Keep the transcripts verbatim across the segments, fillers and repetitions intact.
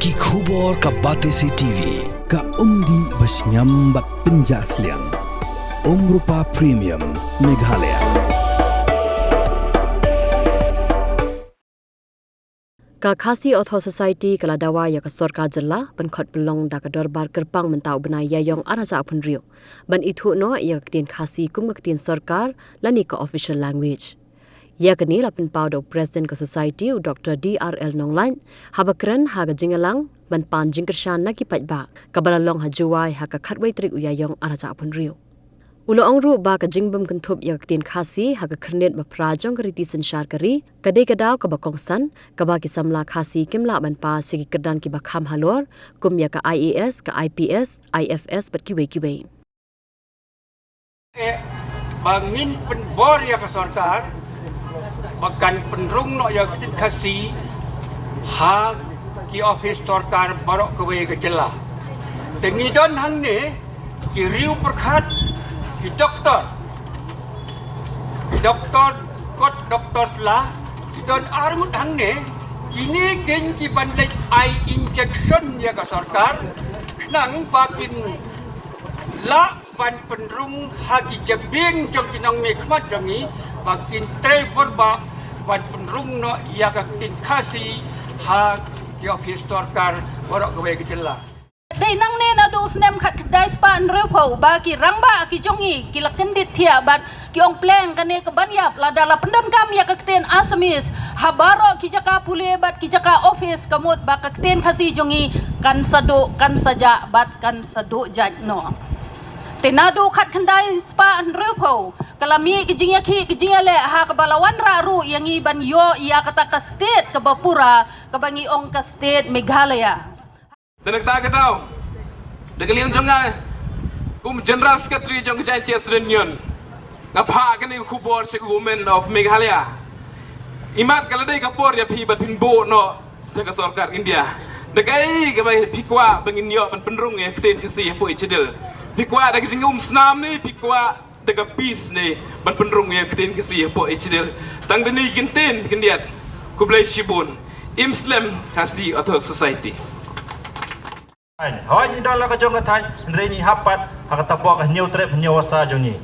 Ki khubor ka Batesi T V, ka umdih ba shngiam bad pynjah sliang. Umrupa Premium, Meghalaya. Ka Khasi Author Society ka la dawa ïa ka sorkar jylla ban khot pynlong da ka dorbar kyrpang mynta u bnai Ïaïong ar hajar arphew hynriew ban ithuh noh ïa ka ktien Khasi kum ka ktien sorkar lane ka official language. Ïa kane la pynpaw da u President ka Society, u Doctor D R L Nonglait, haba kren ha ka jingïalang ban pan jingkyrshan na ki paidbah kaba la long ha Jowai ha ka khatwei tarik u Ïaïong ar hajar arphew hynriew. U la ong ruh ba ka jingbym kynthup ïa ka ktien Khasi ha ka khyrnit ba phra jong ka riti synshar ka ri ka dei ka daw kaba kongsan kaba ki samla Khasi kim lah ban pass ïa ki kyrdan kiba kham halor, kum ïa ka I A S, ka I P S, I F S bad kiwei kiwei. Eh, ba ngin pynbor ïa ka sorkar ba kan pynrung noh ïa ka ktien Khasi ha ki office sorkar baroh kawei ka jylla. Te ngi don hangne ki riew pyrkhat, ki doktor, ki doktor kot, doktor sla, ki don arngut hangne. Kine kin ki ban leit ai injection ïa ka sorkar, nang ba kin lah ban pynrung ha ki jabieng jong ki nongmihkhmat jong ngi, ba kin trei bor ba ban pynrung noh ïa ka ktien Khasi ha ki office sorkar baroh kawei ka jylla. Dei nangne naduh u snem khatkhyndai spah hynriewphew ba ki rangbah ki jong ngi ki la kyndit thiah bad ki ong pleng kane ka ban ïap lada la pyndonkam ïa ka ktien Assamese ha baroh ki jaka pule bad ki jaka office, ka mut ba ka ktien Khasi jong ngi kan sa duh, kan sa jah bad kan sa duh jait noh. Te naduh khatkhyndai spah hynriewphew ka la mih ki jingïakhih ki jingïaleh ha kaba la wanrah ruh ïa ngi ban ïoh ïa kata ka state kaba pura kaba ngi ong ka state Meghalaya. Da kata ka daw, da ka liang jong nga kum General Secretary jong ka Jaintia Student Union, nga phah kane ka khubor sha ka Government of Meghalaya. Imat ka la dei ka por ïa phi ban pynbor noh sha ka sorkar India. Da kaei kaba phi kwah ba ngin ïoh ban pynrung ïa ka ktien Khasi hapoh i Schedule? Phi kwah da ka jingumsnam ne phi kwah da ka peace ne ban pynrung ïa ka ktien Khasi hapoh i Schedule? Tang da kine ki ktien khyndiat, khublei shibun. Im slem Khasi Author Society. Hooid, ngi don la ka jong ka thaiñ, hynrei ngi hap pat ha kata ka hynñiew trep hynñiew wasa jong ngi.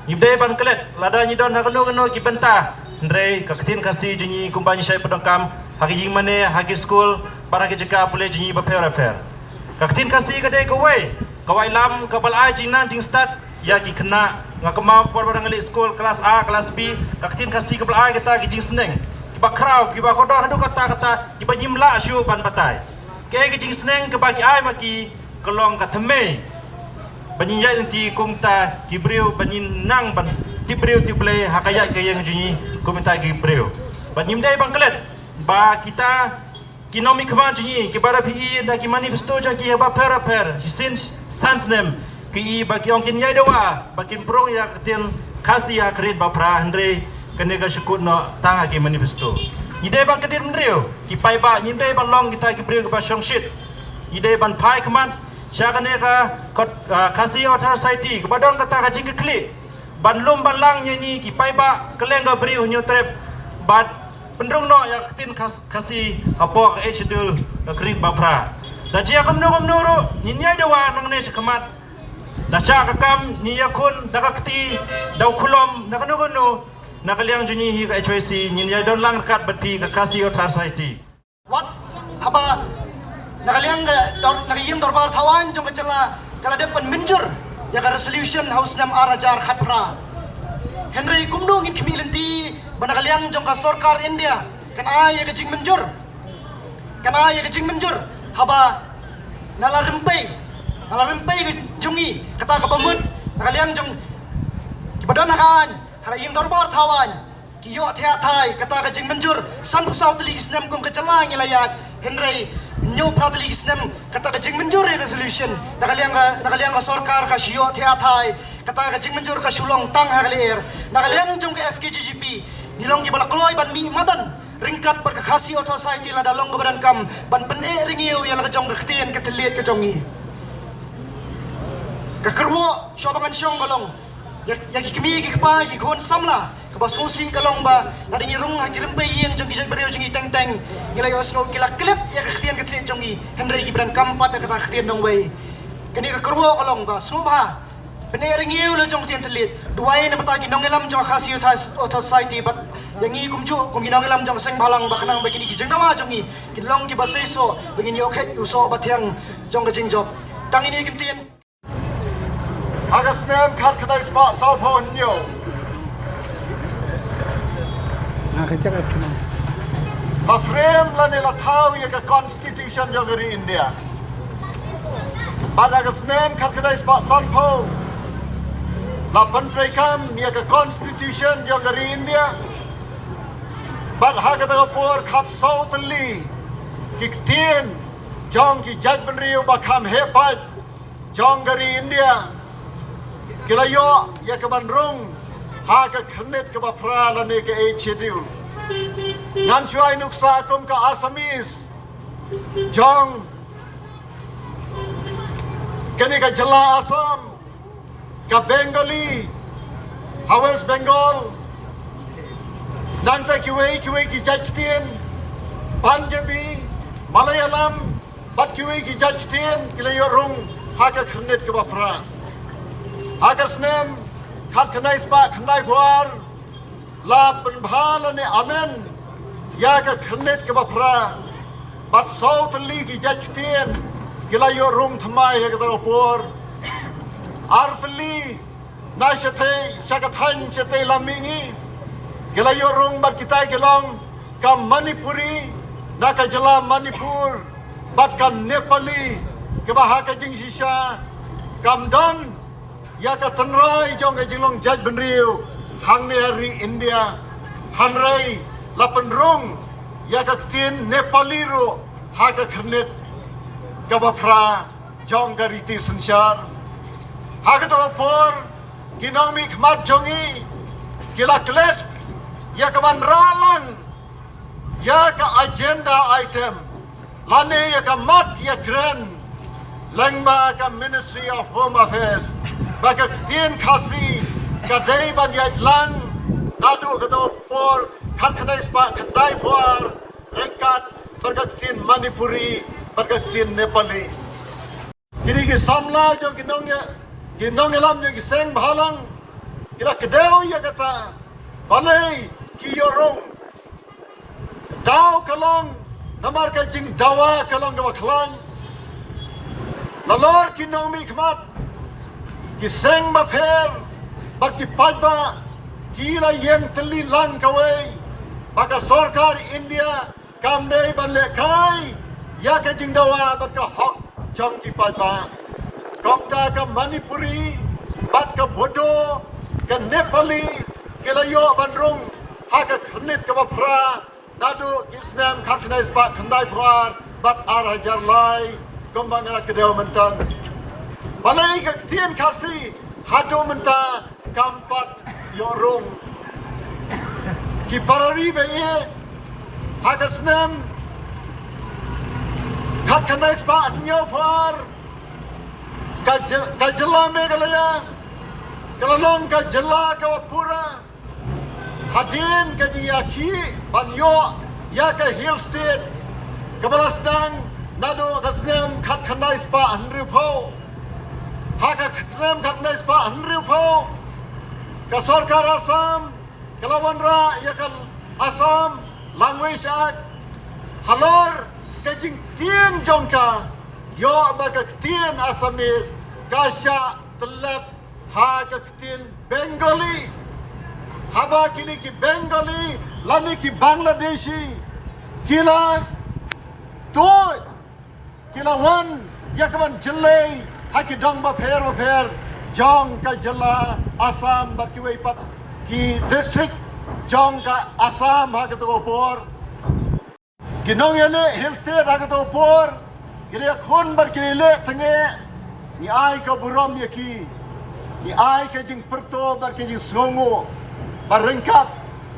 Ngi dei ban klet lada ngi don ha kano kano ki bynta, hynrei ka ktien Khasi jong ngi kumba ngi shait pyndonkam ha ki ïingmane, ha ki skul bad ha ki jaka pule jong ngi bapher bapher. Ka ktien Khasi ka dei kawei ka wailam kaba la ai jingnang jingstad ïa ki khynnah. Nga kynmaw por ba nga leit skul klas A, klas B, ka ktien Khasi kaba la ai kata ki jingsneng kiba khraw, kiba kordor haduh katta katta, kiba ngim lah shuh ban batai. Kaei ka jingsneng kaba ki ai ma ki ka long ka thymmei ba ngin ïaid lynti kumta ki briew, ba ngin nang ban tip briew tip Blei ha ka ïaid ka ïeng jong ngi kumta ki briew. Ba ngim dei ban klet ba kita ki nongmihkhmat jong ngi kiba da phi i na ki manifesto jong ki ha bapher bapher shisien san snem, ki i ba ki ong kin ïai dawa ba kin pynrung ïa ka ktien Khasi ha ka rit ba phra, hynrei kane ka shu kut noh tang ha ki manifesto. Ngi dei ban kyntiew bynriew, ki paidbah, ngim dei ban long kita ki briew kiba shongshit. Ngi dei ban phai khmat sha kane ka kot, ah, Khasi Author Society kaba don kata ka jingkyrkhu ban lum ban lang ïa ngi ki paidbah kylleng ka ri ha Hynñiew Trep bad pynrung noh ïa ka ktien Khas-, Khasi hapoh ka Eighth Schedule, ka rit ba phra. Da jia kumno kumno ruh ngin ïai dawa nangne shakhmat. Da shah ka kam ngin ïakhun da ka kti, da u khlem na kano kano, na ka liang jong ngi hi ka H Y C ngin ïai don lang ryngkat bad phi ka Khasi Author Society. Wat haba na ka liang ka dor-, na ka ïing dorbar thaw aiñ jong ka jylla ka la dep ban mynjur ïa ka resolution ha u snem ar hajar khatphra. Hynrei kumno ngin khmih lynti ba na ka liang jong ka sorkar India kan ai ïa ka jingmynjur, kan ai ïa ka jingmynjur haba na la rympei, na la rympei ka jong ngi kata kaba mut na ka liang jong kiba don ha ka aiñ, ha ka ïing dorbar thaw aiñ, ki ïoh thiah thai kata ka jingmynjur. Sanphew saw tylli ki snem kum ka jylla ngi la ïaid, hynrei hynñiew phra tylli ki snem kata ka jingmynjur ïa ka resolution na ka liang ka, na ka liang ka sorkar ka shu ïoh thiah thai. Kata ka jingmynjur ka shu long tang ha ka lyer. Na ka liang jong ka F K J G P ngi long kiba la kloi ban mih madan ryngkat bad ka Khasi Author Society lada long kaba donkam ban pyneh rngiew ïa la ka jong ka ktien ka thylliej ka jong ngi. Ka kyrwoh shuwa ba ngan shong ka long ïa, ïa ki kmie ki kpa, ki khun samla, Kaba sngewsih ka long ba lada ngi rung ha ki rympei ïing jong ki jaitbynriew jong ngi teng teng, ngi la ïohsngew ki la klet ïa ka ktien ka thylliej jong ngi, hynrei ki pyrshang kam pat ïa kata ka ktien nongwei. Kane ka kyrwoh ka long ba sngewbha pyneh rngiew la jong ka ktien thylliej, duwai na bynta ki nongïalam jong ka Khasi Authors Society bad ïa ngi kumjuh kum ki nongïalam jong ka seng bhalang, ba khnang ba kine ki jingdawa jong ngi kin long kiba seisoh, ba ngin ïoh khet ïa u soh ba thiang jong ka jingjop. Tang ine ki ktien. Ha ka snem khatkhyndai spah sawphew hynñiew, la frame lane la thaw ïa ka Constitution jong ka ri India. Bad ha ka snem khatkhyndai spah sanphew, la pyntreikam ïa ka Constitution jong ka ri India. Bad ha kata ka por khatsaw tylli ki ktien jong ki jaitbynriew ba kham heh paid jong ka ri India ki la ïoh ïa ka ban rung ha ka khyrnit kaba phra lane ka Eighth Schedule. Ngan shu ai nuksa kum ka Assamese jong kane ka jylla Assam, ka Bengali ha West Bengal, nangta kiwei kiwei ki jait ktien, Punjabi, Malayalam, bad kiwei ki jait ktien ki la ïoh rung ha ka khyrnit kaba phra. Ha ka snem khatkhyndai spah khyndaiphew ar, la pynbha lane amend ïa ka khyrnit kaba phra. Bad saw tylli ki jait ktien ki la ïoh rung thymmai ha kata ka por. Ar tylli na shatei, sha ka thaiñ shatei lam mihngi, ki la ïoh rung bad kita ki long ka Manipuri na ka jylla Manipur, bad ka Nepali kaba ha ka jingshisha kam don ïa ka tynrai jong ka jinglong jaitbynriew hangne ha ri India. Hynrei la pynrung ïa ka ktien Nepali ruh ha ka khyrnit kaba phra jong ka riti synshar. Ha kata ka por ki nongmihkhmat jong ngi ki la klet ïa ka ban rah lang ïa ka agenda item lane ïa ka mat ïa kren lyngba ka Ministry of Home Affairs ba ka ktien Khasi ka dei ban ïaid lang naduh kata ka por khatkhyndai spah khyndaiphew ar ryngkat bad ka ktien Manipuri bad ka ktien Nepali. Kine ki samla jong ki nong ïa, ki nongïalam jong ki seng bhalang ki la kdew ïa kata. Balei ki ïoh rung? Daw ka long namar ka jingdawa ka long kaba khlaiñ. Nalor ki nongmihkhmat, ki seng bapher bad ki paidbah ki la ïeng tylli lang kawei ba ka sorkar India kam dei ban lehkai ïa ka jingdawa bad ka hok jong ki paidbah. Kumta ka Manipuri bad ka Bodo, ka Nepali ki la ïoh ban rung ha ka khyrnit kaba phra naduh ki snem khatkhyndai spah khyndaiphew ar bad ar hajar lai kumba nga la kdew mynta. Balei ka ktien Khasi haduh mynta kam pat ïoh rung? Ki para ri ba ïeit, ha ka snem khatkhyndai spah hynñiewphew ar ka jylla Meghalaya ka la long ka jylla kaba pura hadien ka jingïakhih ban ïoh ïa ka Hill State kaba la sdang naduh ka snem khatkhyndai spah hynriewphew. Ha ka snem khatkhyndai spah hynriewphew ka sorkar Assam ka la wanrah ïa ka Assam Language Act halor ka jingtieng jong ka, ïoh ba ka ktien Assamese ka shah tyllep ha ka ktien Bengali. Haba kine ki Bengali lane ki Bangladeshi ki la tuid, ki la wan ïa ka ban jyllei ha ki dong bapher bapher jong ka jylla Assam bad kiwei pat ki district jong ka Assam ha kata ka por. Ki nongïaleh Hill State ha kata ka por ki la ïakhun bad ki la ïaleh tyngeh. Ngi ai ka burom ïa ki, ngi ai ka jingpyrto bad ka jingsngewnguh ba ryngkat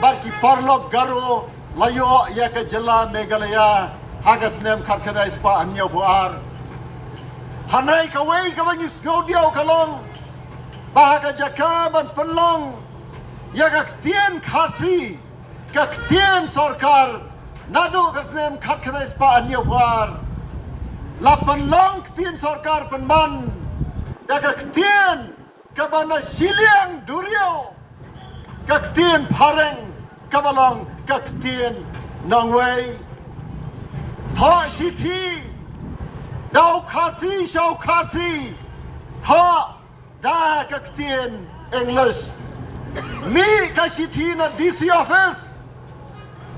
bad ki paralok Garo la ïoh ïa ka jylla Meghalaya ha ka snem khatkhyndai spah hynñiewphew ar. Hynrei kawei kaba ngi sngewdiaw ka long ba ha ka jaka ban pynlong ïa ka ktien Khasi, ka ktien sorkar, naduh ka snem khatkhyndai spah hynñiewphew ar. La pynlong ktien sorkar pynban da ka ktien kaba na shiliang duriaw, ka ktien phareng kaba long ka ktien nongwei. Thoh shithi da u Khasi sha u Khasi, thoh da ka ktien English. Mih ka shithi na D C office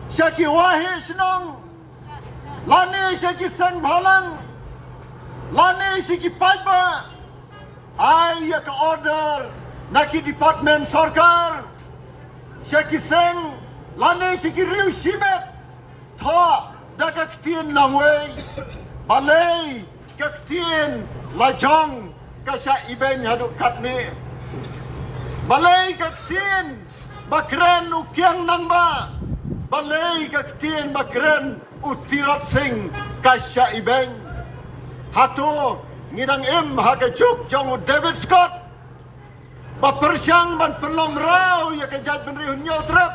sha ki waheh shnong, lane sha ki seng bhalang, lane sha ki paidbah, ai ïa ka order na ki department sorkar, sha ki seng lane sha ki riewshimet, thoh da ka ktien nongwei. Balei ka ktien lajong ka shah ibeiñ haduh katne? Balei ka ktien ba kren u Kiang Nangbah, balei ka ktien ba kren u Tirot Sing ka shah ibeiñ? Hato ngi dang im ha ka juk jong u David Scott ba pyrshang ban pynlong mraw ïa ka jaitbynriew Hynñiewtrep,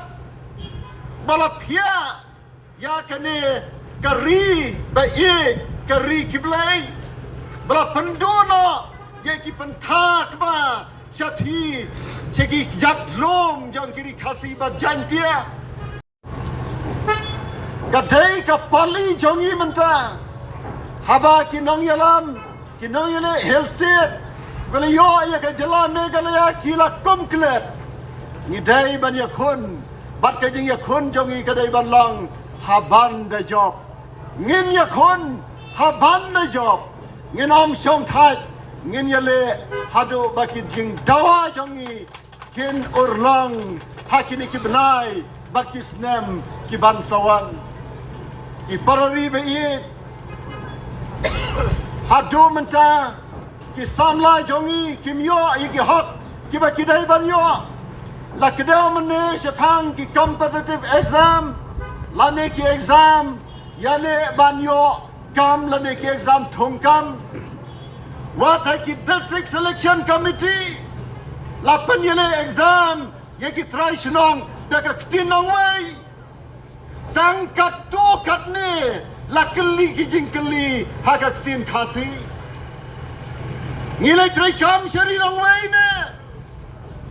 ba la phiah ïa kane ka ri ba ïeit, ka ri ki blei, ba la pynduh noh ïa ki pyntha kba shathie sha ki kjat lum jong ki ri Khasi bad Jaintia. Ka dei ka pali jong ngi mynta, haba ki nongïalam, ki nongïaleh Hill State, ba la ïoh ïa ka jylla Meghalaya ki la kum klet. Ngi dei ban ïakhun, bad ka jingïakhun jong ngi ka dei ban long ha ban da jop. Ngin ïakhun ha ban da jop. Ngin ym shongthait, ngin ïaleh haduh ba ki jingdawa jong ngi kin urlong ha kine ki bnai bad ki snem ki ban sa wan. Ki parari ba ïeit, haduh mynta ki samla jong ngi kim ïoh ïa ki hok kiba ki dei ban ïoh. La kdew mynne shaphang ki competitive exam lane ki exam ïaleh ban ïoh kam lane ki exam thungkam. Wat ha ki District Selection Committee la pynïaleh exam ïa ki trai shnong da ka ktien nongwei. Tang katto katne la kylli ki jingkylli ha ka ktien Khasi. Ngi la treikam sha ri nongwei ne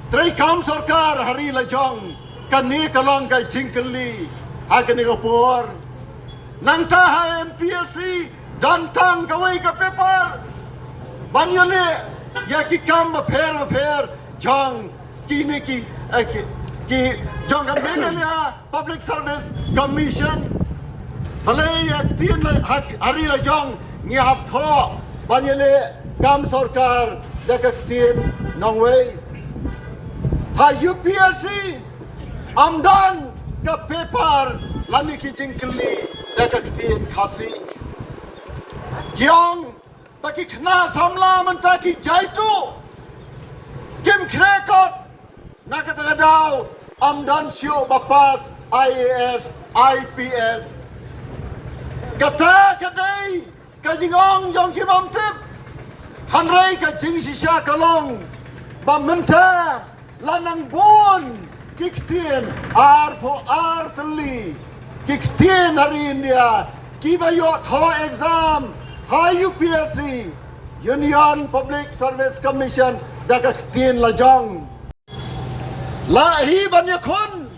treikam sorkar ha ri lajong? Kane ka long ka jingkylli ha kane ka por. Nangta ha M P S C don tang kawei ka paper ban ïaleh ïa ki kam bapher bapher jong kine ki, eh, ki, ki jong ka Meghalaya Public Service Commission. Balei ha ktien la, ha, ha ri lajong ngi hap thoh ban ïaleh kam sorkar da ka ktien nongwei? Ha U P S C ym don ka paper lane ki jingkylli da ka ktien Khasi. Ki ong ba ki khynnah samla mynta ki jaituh, kim khreh kot. Na kata ka daw ym don shuh ba pass I A S, I P S. Kata ka dei ka jingong jong ki bym tip. Hynrei ka jingshisha ka long ba mynta la nang bun ki ktien, arphew ar tylli ki ktien ha ri India kiba ïoh thoh exam ha U P S C, Union Public Service Commission, da ka ktien lajong. La hi ban ïakhun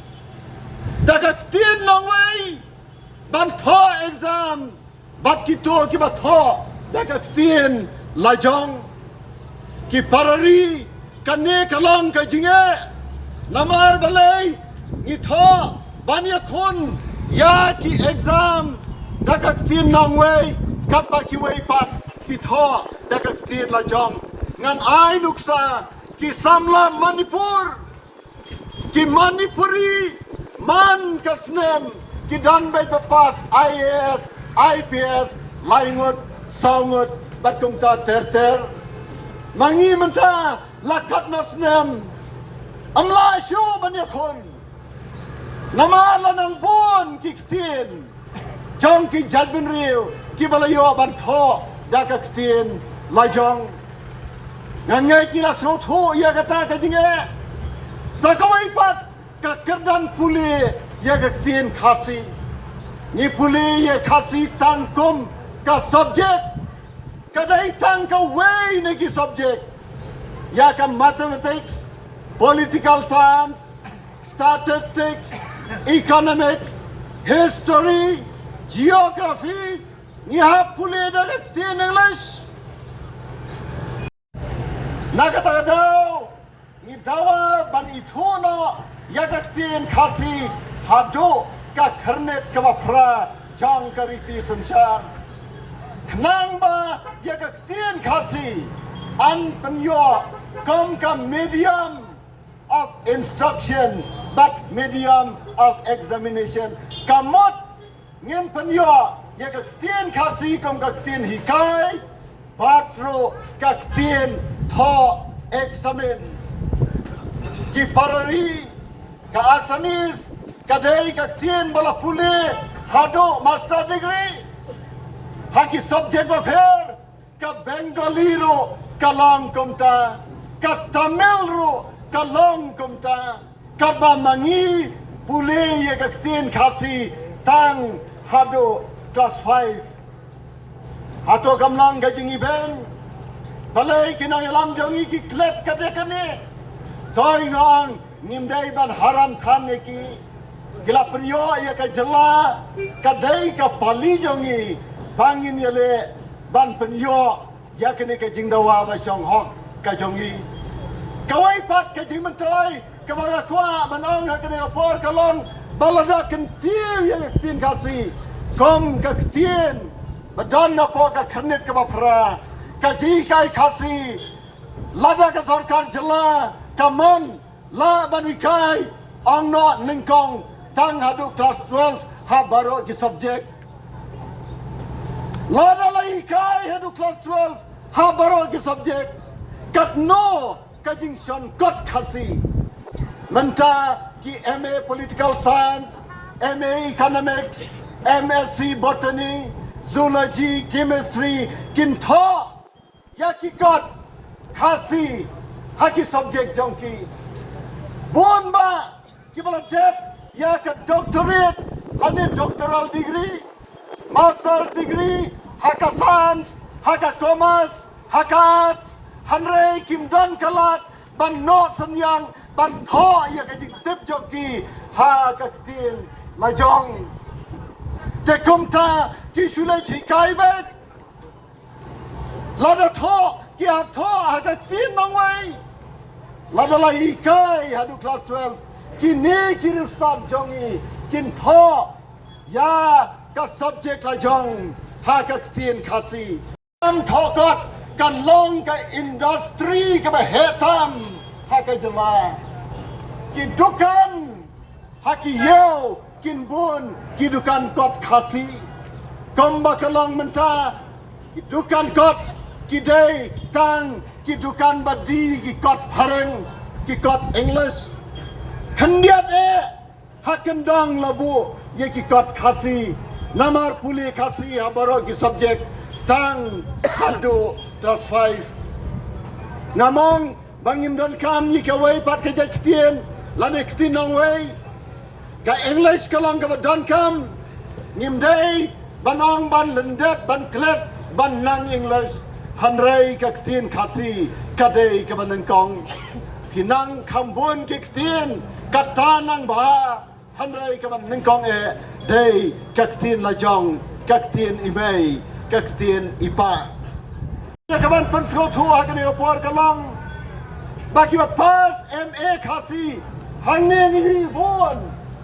da ka ktien nongwei ban thoh exam bad kito kiba thoh da ka ktien lajong. Ki parari, kane ka long ka jingeh. Namar balei ngi thoh ban ïakhun ïa ki exam da ka ktien nongwei katba kiwei pat ki thoh da ka ktien lajong? Ngan ai nuksa, ki samla Manipur, ki Manipuri, man ka snem ki dang beit ba pass I A S, I P S, lai ngut, saw ngut bad kumta ter ter. Ma ngi mynta la katno snem ym lah shuh ban ïakhun. Namar la nang bun ki ktien jong ki jaitbynriew kiba la ïoh ban thoh da ka ktien lajong. Nga ngeit ngi la sngewthuh ïa kata ka jingeh. Sa kawei pat, Ka kyrdan pule ïa ka ktien Khasi. Ngi pule ïa Khasi tang kum ka subject. Ka dei tang kawei na ki subject. Ïa ka mathematics, political science, statistics, economics, history, geography, ngi hap pule da ka ktien English. Na kata ka daw, ngi dawa ban ithuh noh ïa ka ktien Khasi haduh ka khyrnit kaba phra jong ka riti synshar. Khnang ba ïa ka ktien Khasi yn pynïoh kum ka medium of instruction bad medium of examination. Ka mut ngin pynïoh ïa ka ktien Khasi kum ka ktien hikai bad ruh ka ktien thoh eksamin. Ki para ri, ka Assamese ka dei ka ktien ba la pule haduh master degree ha ki subject bapher. Ka Bengali ruh ka long kumta, ka Tamil ruh ka long kumta. Katba ma ngi pule ïa ka ktien Khasi tang haduh class five. Hato kam long ka jingibeiñ? Balei ki nongïalam jong ngi ki klet kane kane? Toi nga ong ngim dei ban haram than ïa ki. Ki la pynïoh ïa ka jylla, ka dei ka pali jong ngi ba ngin ïaleh ban pynïoh ïa kane ka jingdawa ba shong hok ka jong ngi. Kawei pat ka jingmyntoi kaba nga kwah ban ong ha kane ka por ka long ba lada kyntiew ïa ka ktien Khasi kum ka ktien ba don napoh ka khyrnit kaba phra, ka jinghikai Khasi, lada ka sorkar jylla ka mon, lah ban hikai ong noh nyngkong tang haduh class twelve ha baroh ki subject. Lada la hikai haduh class twelve ha baroh ki subject, katno ka jingshon kot Khasi? Mynta ki M A Political Science, M A Economics, M Sc Botany, Zoology, Chemistry, kin thoh ïa ki kot Khasi ha ki subject jong ki. Bun bah kiba la dep ïa ka doctorate lane doctoral degree, master's degree ha ka science, ha ka commerce, ha ka arts, hynrei kim don ka lad ban noh synñiang ban thoh ïa ka jingtip jong ki ha ka ktien lajong. Te kumta ki shu leit hikai beit. Lada thoh ki hap thoh ha ka ktien nongwei. Lada la hikai haduh class twelve, kine ki riewstad jong ngi kin thoh ïa ka subject lajong ha ka ktien Khasi. Kam thoh kot, kan long ka industry kaba heh tam ha ka jylla. Ki dukan ha ki ïew kin bun ki dukan kot Khasi. Kumba ka long mynta, ki dukan kot ki dei tang ki dukan ba die ki kot phareng, ki kot English. Khyndiat eh ha kyndong la buh ïa ki kot Khasi, namar pule Khasi ha baroh ki subject tang haduh class five. Nga mong ba ngim donkam ïa kawei pat ka jait ktien lane ktien nongwei. Ka English ka long kaba donkam. Ngim dei ban ong ban lyndet ban klet ban nang English, hynrei ka ktien Khasi ka dei kaba nyngkong. Phi nang kham bun ki ktien, kata nang bha, hynrei kaba nyngkong eh dei ka ktien lajong, ka ktien i mei, ka ktien i pa. Ïa kaban pynsngewthuh ha kane ka por ka long ba kiba pass M A Khasi hangne ngi hi bun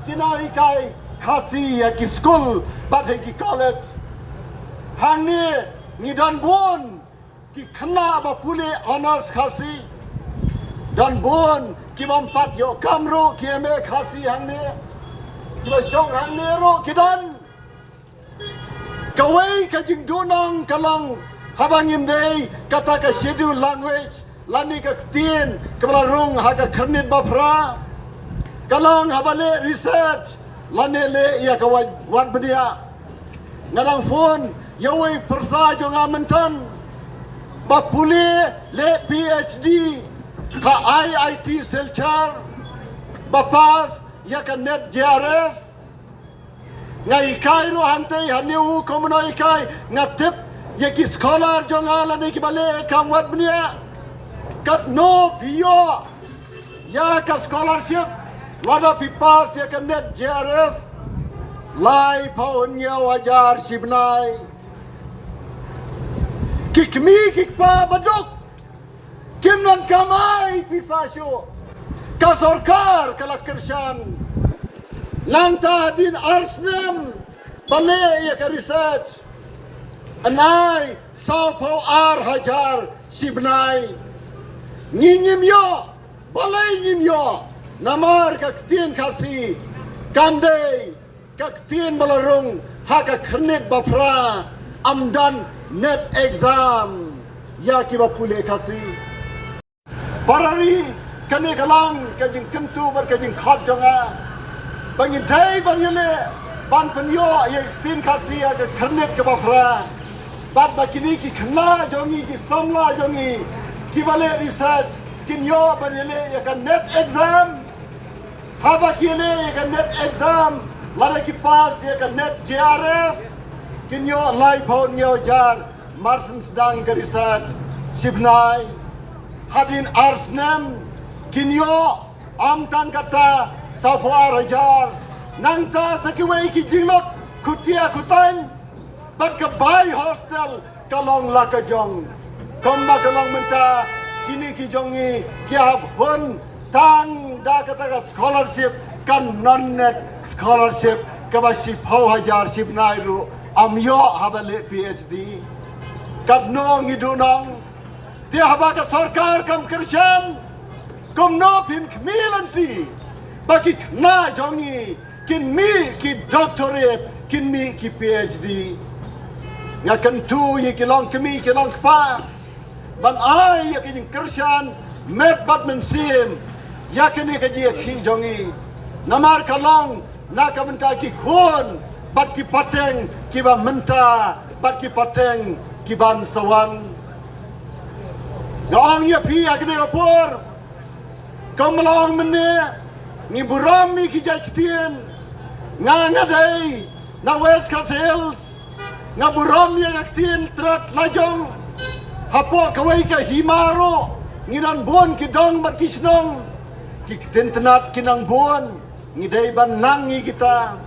ki nonghikai Khasi ha ki skul bad ha ki college. Hangne ngi don bun ki khynnah ba pule honours Khasi. Don bun ki bym pat ïoh kam ruh ki M A Khasi hangne. Kiba shong hangne ruh ki don. Kawei ka jingduhnong ka long haba ngim dei kata ka scheduled language lane ka ktien kaba la rung ha ka khyrnit ba phra. Ka long haba leh research lane leh ïa ka wat, wat bniah. Nga dang phone ïa uwei pyrsa jong nga mynta ba pule leh P H D ha I I T Silchar, ba pass ïa ka NET JRF. Nga hikai ruh hangtei ha NEHU kumno hikai, nga tip ïa ki scholar jong nga lane kiba leh kam wat bniah. Katno phi ïoh ïa ka scholarship lada phi pass ïa ka NET JRF? Laiphew hynñiew hajar shi bnai. Ki kmie ki kpa baduk kim donkam ai pisa shuh. Ka sorkar ka la kyrshan. Nangta hadien ar snem ba leh ïa ka research, yn ai sawphew ar hajar shi bnai. Ngi ngim ïoh. Balei ngim ïoh? Namar ka ktien Khasi kam dei ka ktien ba la rung ha ka khyrnit ba phra. Ym don NET exam ïa kiba pule Khasi. Para ri, kane ka long ka jingkyntu bad ka jingkhot jong nga ba ngi dei ban ïaleh ban pynïoh ïa ka ktien Khasi ha ka khyrnit kaba phra. Bad ba kine ki khynnah jong ngi, ki samla jong ngi kiba leh research kin ïoh ban ïaleh ïa ka NET exam. Haba ki leh ïa ka NET exam, lada ki pass ïa ka NET JRF, kin ïoh laiphew hynñiew hajar mar syn sdang ka research shi bnai. Hadien ar snem kin ïoh ym tang kata, sawphew ar hajar. Nangta sa kiwei ki jinglut khutia khutang. Bad ka bai hostel ka long la ka jong. Kumba ka long mynta, kine ki jong ngi ki hap hun tang da kata ka scholarship, ka non-NET scholarship, kaba shiphew hajar shi bnai ruh ym ïoh haba leh PhD. Katno ngi duhnong. Te haba ka sorkar kam kyrshan, kumno phin khmih lynti ba ki khynnah jong ngi kin mih ki doctorate, kin mih ki PhD? Nga kyntu ïa ki longkmie ki longkpa ban ai ïa ka jingkyrshan met bad mynsiem ïa kane ka jingïakhih jong ngi. Namar ka long na ka bynta ki khun bad ki pateng kiba mynta bad ki pateng kiban sa wan. Nga ong ïa phi ha kane ka por, kumba la ong mynne, ngi burom ïa ki jait ktien. Nga, nga dei na West Khasi Hills, nga burom ïa ka ktien Trat Lajong. Hapoh kawei ka hima ruh ngi don bun ki dong bad ki shnong. Ki ktien Tnat ki nang bun, ngi dei ban nang ïa kita.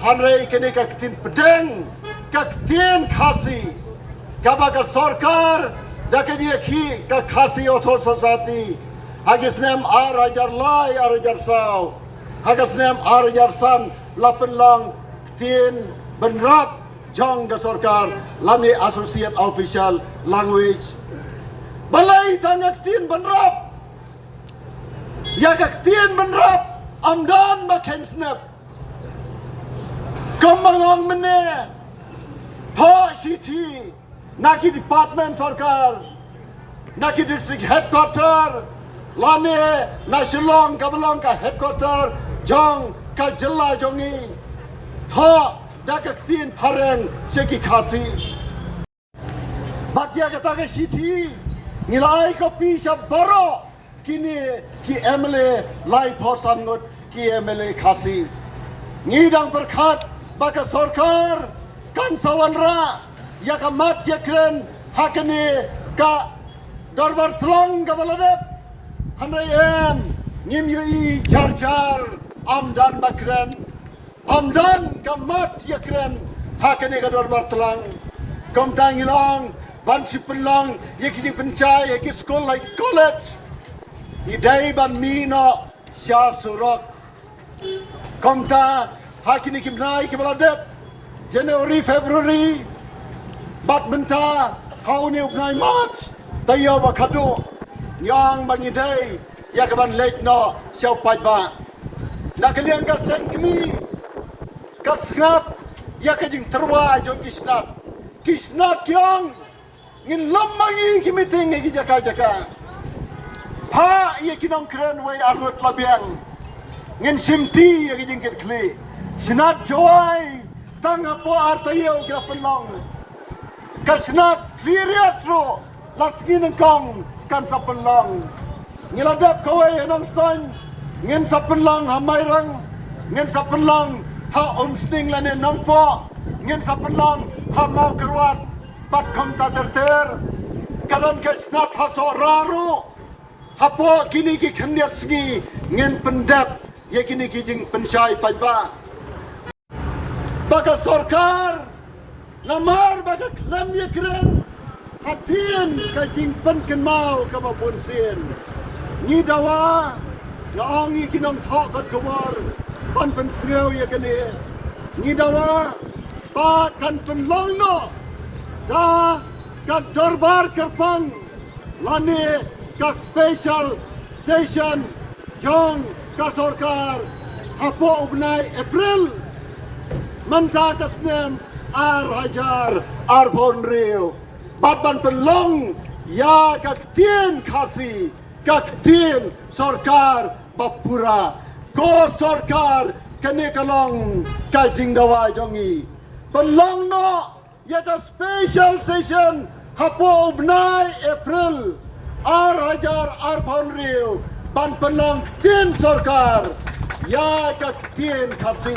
Hynrei kane ka ktien pdeng, ka ktien Khasi, kaba ka sorkar da ka jingïakhih ka Khasi Authors Society ha ki snem ar hajar lai, ar hajar saw, ha ka snem ar hajar san la pynlong ktien bynrap jong ka sorkar lane associate official language. Balei tang ka ktien bynrap? Ïa ka ktien bynrap ym don ba kheiñ snep. Kumba nga ong mynne, thoh shithi na ki department sorkar, na ki district headquarter, lane na Shillong kaba long ka headquarter jong ka jylla jong ngi. Thoh da ka ktien phareng sha ki Khasi. Bad ïa kata ka shithi ngi la ai copy sha baroh kine ki MLA, laiphew san ngut ki MLA Khasi. Ngi dang pyrkhat ba ka sorkar kan sa wanrah ïa ka mat ïa kren ha kane ka dorbar tlang kaba la dep. Hynrei em, ngim ïohi jar jar, ym don ba kren. Ym don ka mat ïa kren ha kane ka dorbar tlang. Kumta ngi long ban shu pynlong ïa ki jingpynshai ha ki skul, ha ki college. Ngi dei ban mih noh sha surok. Kumta ha kine ki bnai kiba la dep, January, February, bad mynta ha une u bnai March, taïew ba khatduh, ngi ong ba ngi dei ïa ka ban leit noh sha u paidbah. Na ka liang ka seng kmie, ka sngap ïa ka jingtyrwa jong ki snat. Ki snat ki ong, ngin lum ma ngi ki meeting ha ki jaka jaka. Phah ïa ki nongkren wei arngut la biang. Ngin shimti ïa ki jingkitkhlieh. Snat Jowai tang hapoh ar taïew ki la pynlong. Ka snat Khliehriat ruh la sngi nyngkong kan sa pynlong. Ngi la dep kawei ha Nongstoiñ, ngin sa pynlong ha Mairang. Ngin sa pynlong ha Umsning lane Nongpoh, ngin sa pynlong ha Mawkyrwat bad kumta ter ter. Ka don ka snat ha Sohra ruh. Hapoh kine ki khyndiat sngi ngin pyndep ïa kine ki jingpynshai paidbah. Ba ka sorkar namar ba ka khlem ïakren hadien ka jingpynkynmaw kaba bunsien. Ngi dawa, nga ong ïa ki nongthoh kot khubor ban pynsngew ïa kane. Ngi dawa ba kan pynlong noh da ka dorbar kyrpang lane ka special session jong ka sorkar hapoh u bnai April mynta ka snem ar hajar arphew hynriew, bad ban pynlong ïa ka ktien Khasi ka ktien sorkar ba pura. Ko sorkar, kane ka long ka jingdawa jong ngi. Pynlong noh ïa ka special session hapoh u bnai April ar hajar arphew hynriew ban pynlong ktien sorkar ïa ka ktien Khasi.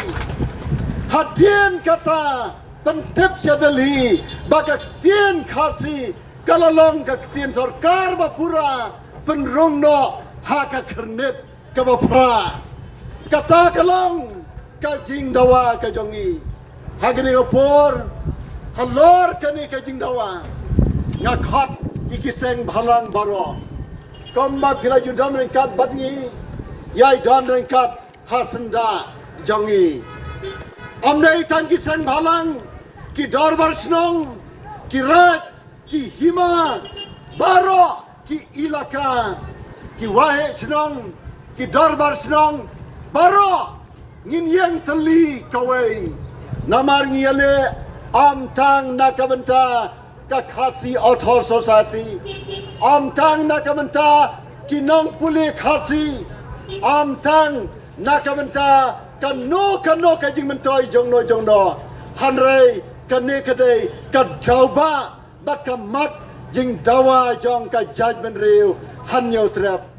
Hadien kata pyntip sha Delhi ba ka ktien Khasi ka la long ka ktien sorkar ba pura, pynrung noh ha ka khyrnit kaba phra. Kata ka long ka jingdawa ka jong ngi. Ha kane ka por, halor kane ka jingdawa, nga khot ïa ki seng bhalang baroh. Kumba phi la ju don ryngkat bad ngi, ïai don ryngkat ha syndah jong ngi. Ym dei tang ki seng bhalang, ki dorbar shnong, ki raid, ki hima baroh, ki ilaka, ki waheh shnong, ki dorbar shnong baroh, ngin ïeng tylli kawei. Namar ngi ïaleh ym tang na ka bynta ka Khasi Author Society, ym tang na ka bynta ki nongpule Khasi, ym tang na ka bynta kano kano ka jingmyntoi jongno jongno. Hynrei kane ka dei ka daw ba bad ka mat jingdawa jong ka jaitbynriew Hynñiewtrep.